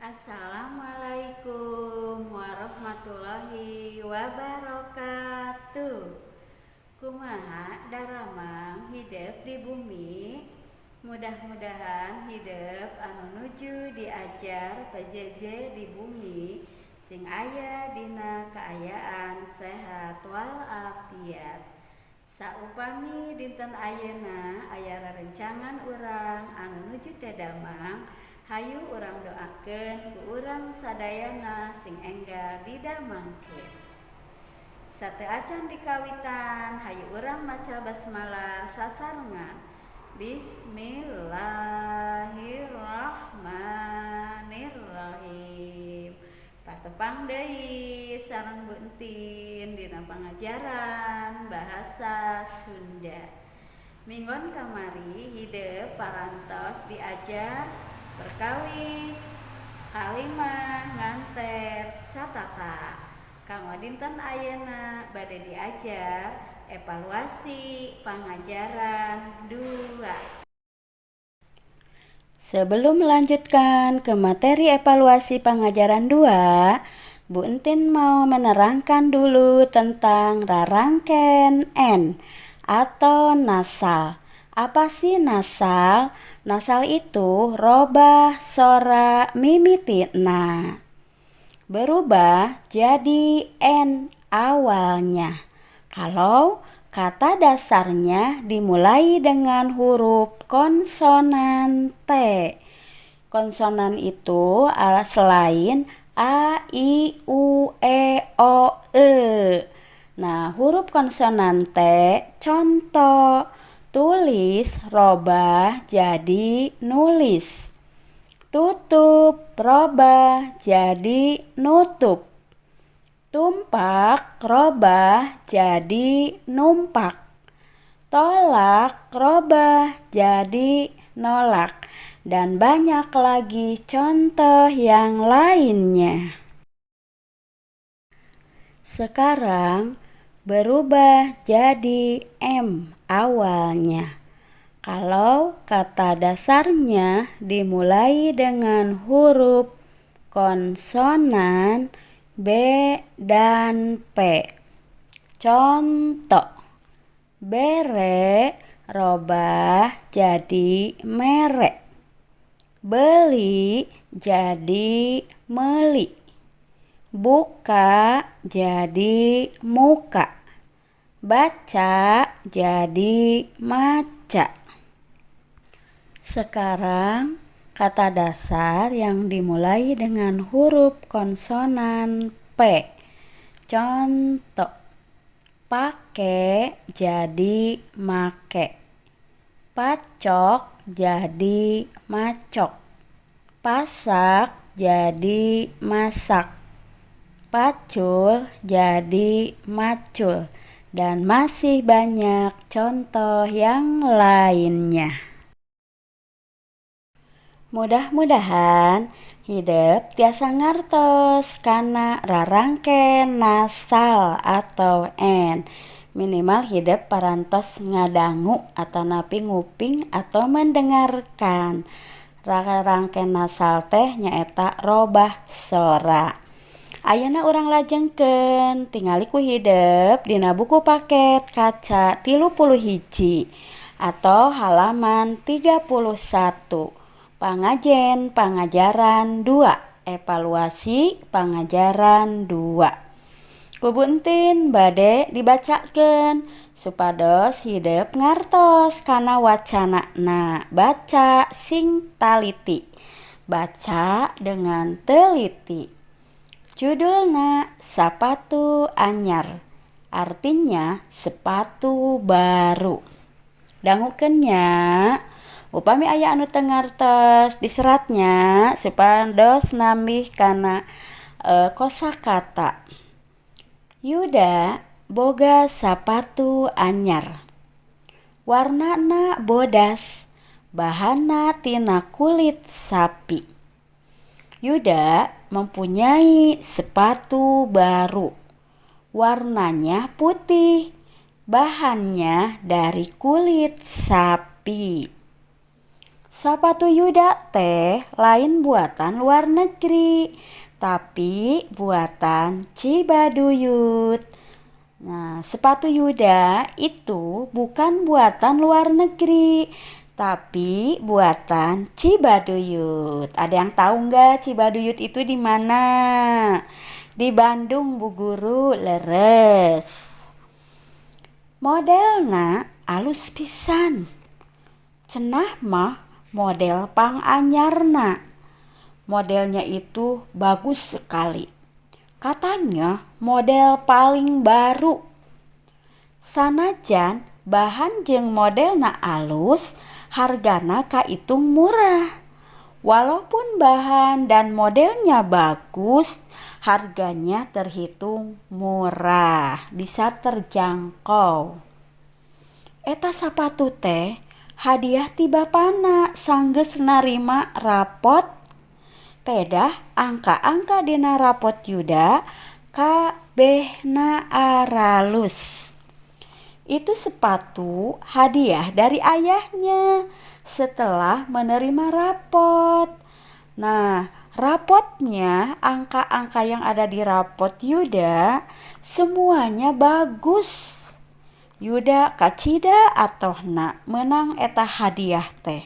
Assalamualaikum warahmatullahi wabarakatuh. Kumaha daramang hidep di bumi? Mudah-mudahan hidep anu nuju diajar PJJ di bumi sing aya dina kaayaan sehat walafiat. Saupami dinten ayeuna aya rerencangan urang anu nuju teu damang, hayu urang doakeun ku urang sadayana sing enggal didamangkeun. Sateuacan dikawitan, hayu urang maca basmalah sasarengan. Bismillahirrahmanirrahim. Patepang deui sareng Bu Entin dina pangajaran bahasa Sunda. Minggon kamari hidep parantos diajar perkawis kalimah ngantet satata. Kanggo dinten ayeuna bade diajar evaluasi pangajaran 2. Sebelum melanjutkan ke materi evaluasi pangajaran 2, Bu Entin mau menerangkan dulu tentang rarangken N atau nasal. Apa sih nasal? Nasal itu robah sora mimitina. Berubah jadi N awalnya. Kalau kata dasarnya dimulai dengan huruf konsonan T. Konsonan itu selain A, I, U, E, O, E. Nah, huruf konsonan T, contoh tulis robah jadi nulis. Tutup robah jadi nutup. Tumpak robah jadi numpak. Tolak robah jadi nolak. Dan banyak lagi contoh yang lainnya. Sekarang berubah jadi M awalnya. Kalau kata dasarnya dimulai dengan huruf konsonan B dan P. Contoh, bere robah jadi mere. Beli jadi meli. Buka jadi muka. Baca jadi maca. Sekarang kata dasar yang dimulai dengan huruf konsonan P. Contoh, pake jadi make. Pacok jadi macok. Pasak jadi masak. Pacul jadi macul. Dan masih banyak contoh yang lainnya. Mudah-mudahan hidep tiasa ngartos kana rarangken nasal atau N. Minimal hidep parantos ngadangu atanapi nguping atau mendengarkan. Rarangken nasal teh nyaeta robah sora. Ayeuna urang lajengkeun, tingali ku hidep dina buku paket kaca 31 atau halaman 31. Pangajen pangajaran 2, evaluasi pangajaran 2. Ku Bu Entin bade dibacakeun supados hidep ngartos kana wacanana. Baca sing taliti. Baca dengan teliti. Judulna Sapatu Anyar. Artinya sepatu baru. Dangukeun nya. Upami aya anu teu ngartos diseratnya supados nambih kana kosakata. Yuda boga sapatu anyar. Warnana bodas, bahanna tina kulit sapi. Yuda mempunyai sepatu baru. Warnanya putih, bahannya dari kulit sapi. Sapatu Yuda teh lain buatan luar negeri, tapi buatan Cibaduyut. Nah, sepatu Yuda itu bukan buatan luar negeri, tapi buatan Cibaduyut. Ada yang tahu nggak Cibaduyut itu di mana? Di Bandung, Bu Guru, leres. Modelna alus pisan. Cenah mah model panganyarna. Modelnya itu bagus sekali. Katanya model paling baru. Sanajan bahan jeung modelna alus, hargana kaitung murah. Walaupun bahan dan modelnya bagus, harganya terhitung murah, bisa terjangkau. Eta sapatu teh hadiah ti bapana sanggeus narima rapot. Pedah angka-angka dina rapot Yuda kabehna aralus. Itu sepatu hadiah dari ayahnya setelah menerima rapot. Nah, rapotnya, angka-angka yang ada di rapot Yuda semuanya bagus. Yuda kacida atohna menang eta hadiah teh.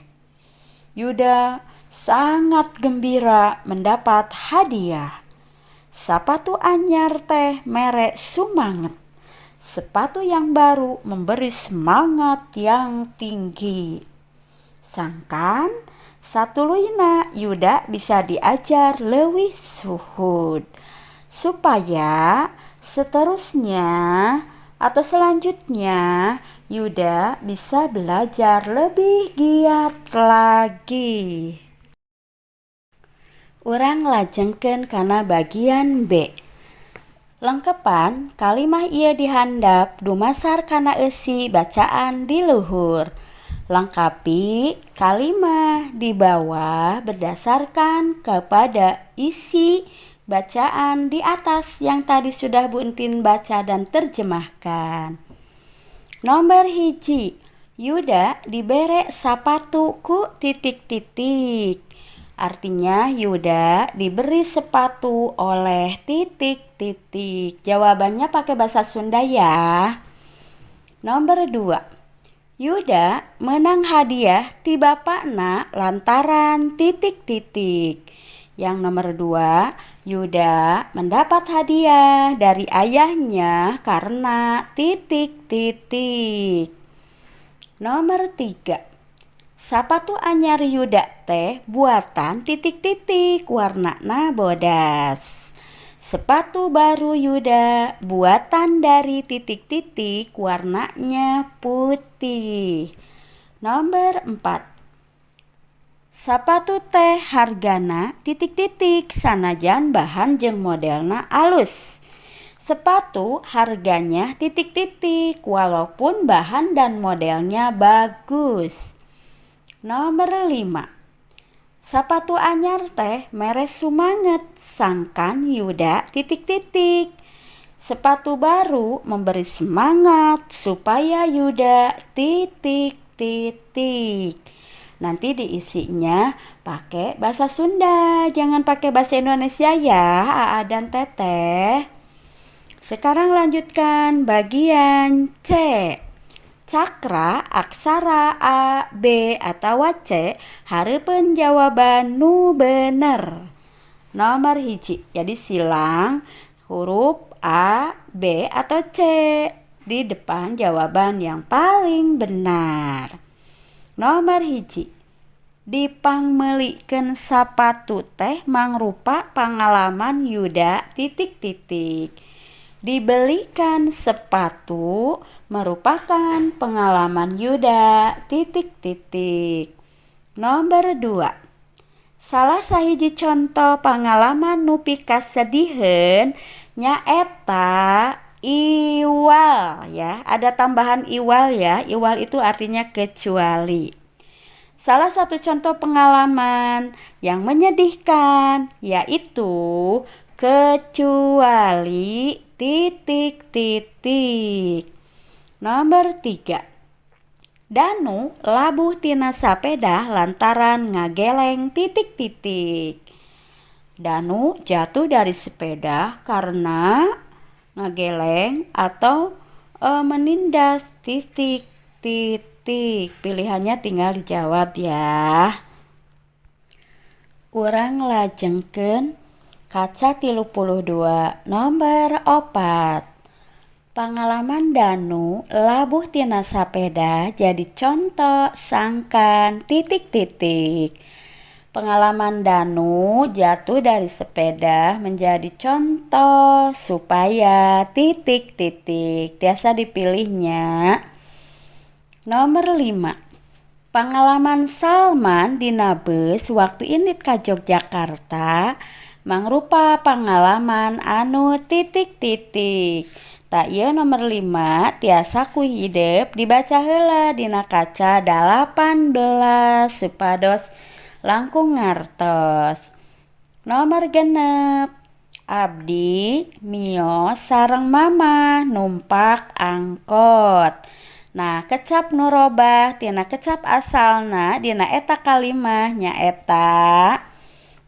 Yuda sangat gembira mendapat hadiah. Sapatu anyar teh mere sumanget. Sepatu yang baru memberi semangat yang tinggi. Sangkan satuluyna Yuda bisa diajar leuwih suhud supaya seterusnya atau selanjutnya Yuda bisa belajar lebih giat lagi. Urang lajengkeun kana bagian B. Lengkepan kalimah ieu di handap dumasar kana eusi bacaan di luhur. Lengkapi kalimah di bawah berdasarkan kepada isi bacaan di atas yang tadi sudah Bu Entin baca dan terjemahkan. Nomor 1, Yuda dibere sapatu ku titik-titik. Artinya Yuda diberi sepatu oleh titik-titik. Jawabannya pakai bahasa Sunda ya. Nomor 2, Yuda menang hadiah ti bapakna lantaran titik-titik. Yang nomor 2, Yuda mendapat hadiah dari ayahnya karena titik-titik. Nomor 3, sapatu anyar Yuda teh buatan titik-titik warnana bodas. Sepatu baru Yuda buatan dari titik-titik warnanya putih. Nomor 4, sapatu teh hargana titik-titik sanajan bahan jeung modelna alus. Sepatu harganya titik-titik walaupun bahan dan modelnya bagus. Nomor 5, sapatu anyar teh mere sumanget sangkan Yuda titik-titik. Sepatu baru memberi semangat supaya Yuda titik-titik. Nanti diisinya pakai bahasa Sunda, jangan pakai bahasa Indonesia ya, Aa dan Teteh. Sekarang lanjutkan bagian C. Cakra aksara A, B, atau C hareupeun jawaban nu bener. Nomor 1, jadi silang huruf A, B, atau C di depan jawaban yang paling benar. Nomor 1, dipangmeulikeun sapatu teh mangrupa pangalaman Yuda titik-titik. Dibelikan sepatu merupakan pengalaman Yuda titik-titik. Nomor 2, salah sahiji conto pangalaman nu pikasediheun nyaeta iwal ya. Ada tambahan iwal ya. Iwal itu artinya kecuali. Salah satu contoh pengalaman yang menyedihkan yaitu kecuali titik-titik. Nomor 3, Danu labuh tina sapeda lantaran ngageleng titik-titik. Danu jatuh dari sepeda karena ngageleng atau menindas titik-titik. Pilihannya tinggal dijawab ya. Urang lajengkeun kaca 32 nomor 4. Pangalaman Danu labuh tina sapeda jadi contoh sangkan titik-titik. Pengalaman Danu jatuh dari sepeda menjadi contoh supaya titik-titik. Tiasa dipilihnya. Nomor 5. Pengalaman Salman dina beus waktu indit ka Yogyakarta mangrupa pengalaman anu titik-titik. Tah ieu nomor 5 tiasa ku hidep dibaca heula dina kaca 18 supados langkung ngartos. Nomor 6. Abdi mios sareng mama numpak angkot. Nah, kecap nu robah tina kecap asalna dina eta kalimah nyaeta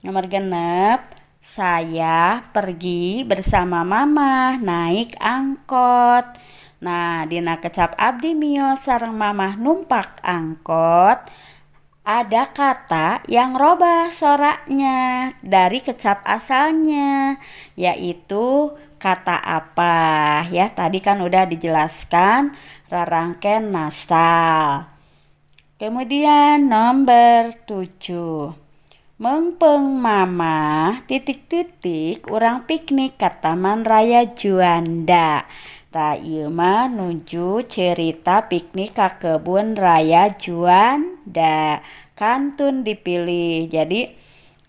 nomor 6. Saya pergi bersama mama naik angkot. Nah, dina kecap abdi mios sareng mamah numpak angkot ada kata yang robah soraknya dari kecap asalnya, yaitu kata apa ya? Tadi kan udah dijelaskan rarangken nasal. Kemudian nomor 7. Meungpeung mama titik-titik urang piknik ka Taman Raya Juanda. Tah ieu mah nuju cerita piknik ka Kebun Raya Juanda. Kantun dipilih. Jadi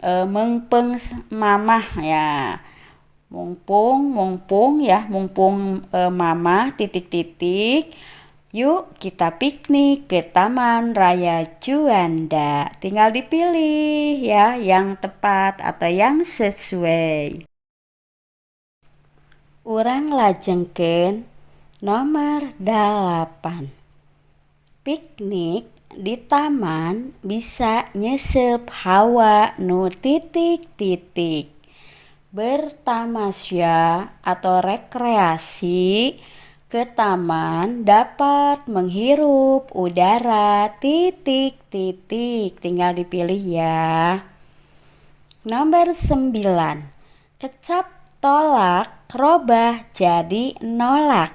meungpeung mamah ya. Mumpung mumpung ya, mumpung mama titik-titik. Yuk kita piknik ke Taman Raya Juanda. Tinggal dipilih ya yang tepat atau yang sesuai. Urang lajengkeun nomor 8. Piknik di taman bisa nyesep hawa nu titik-titik. Bertamasya atau rekreasi ke taman dapat menghirup udara titik-titik. Tinggal dipilih ya. Nomor 9. Kecap tolak robah jadi nolak.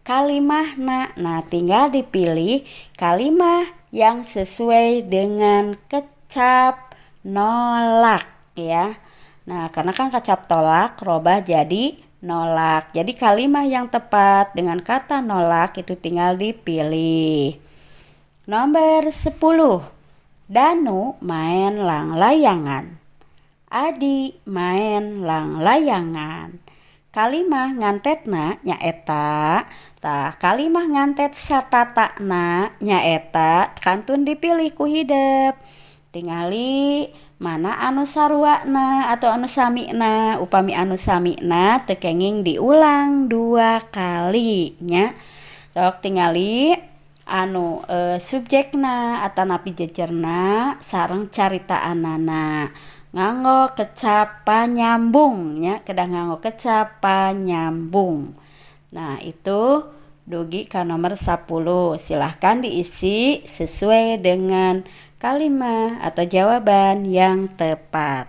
Kalimahna. Nah, tinggal dipilih kalimah yang sesuai dengan kecap nolak ya. Nah, karena kan kecap tolak robah jadi nolak. Jadi kalimah yang tepat dengan kata nolak itu tinggal dipilih. Nomor 10. Danu main langlayangan. Adi main langlayangan. Kalimah ngantetna nyaeta. Tah, kalimah ngantet satatakna nyaeta kantun dipilih ku hidep. Tingali mana anu saruana atau anu samina. Upami anu samina teu kenging diulang 2 kali nya. Sok tingali anu subjekna atanapi jejerna sareng caritaanana. Nganggo kecap panyambung nya, kedah nganggo kecap panyambung. Nah, itu dugi ka nomor 10. Silahkan diisi sesuai dengan kalimah atau jawaban yang tepat.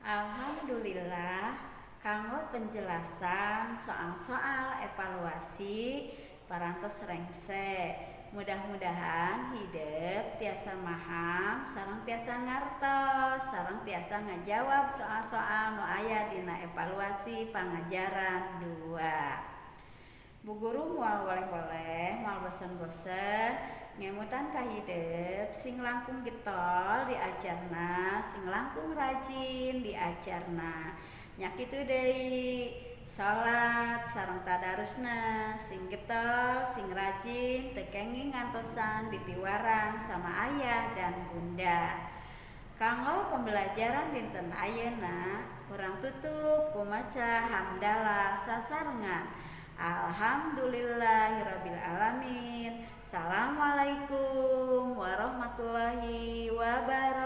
Alhamdulillah, kanggo penjelasan soal-soal evaluasi parantos rengse. Mudah-mudahan hidep tiasa maham, sareng tiasa ngartos, sareng tiasa ngajawab soal-soal nu aya dina evaluasi pangajaran 2. Bu guru moal woleh-woleh, moal bosen-bosen, ngemutan ka hidep sing langkung getol diajarna, sing langkung rajin diajarna. Nya kitu deui. Salat sareng tadarusna sing getol, sing rajin, teu kenging ngantosan dipiwarang sama ayah dan bunda. Kanggo pembelajaran dinten ayeuna, urang tutup ku maca hamdalah sasarengan. Alhamdulillahirabbil alamin. Assalamualaikum warahmatullahi wabarakatuh.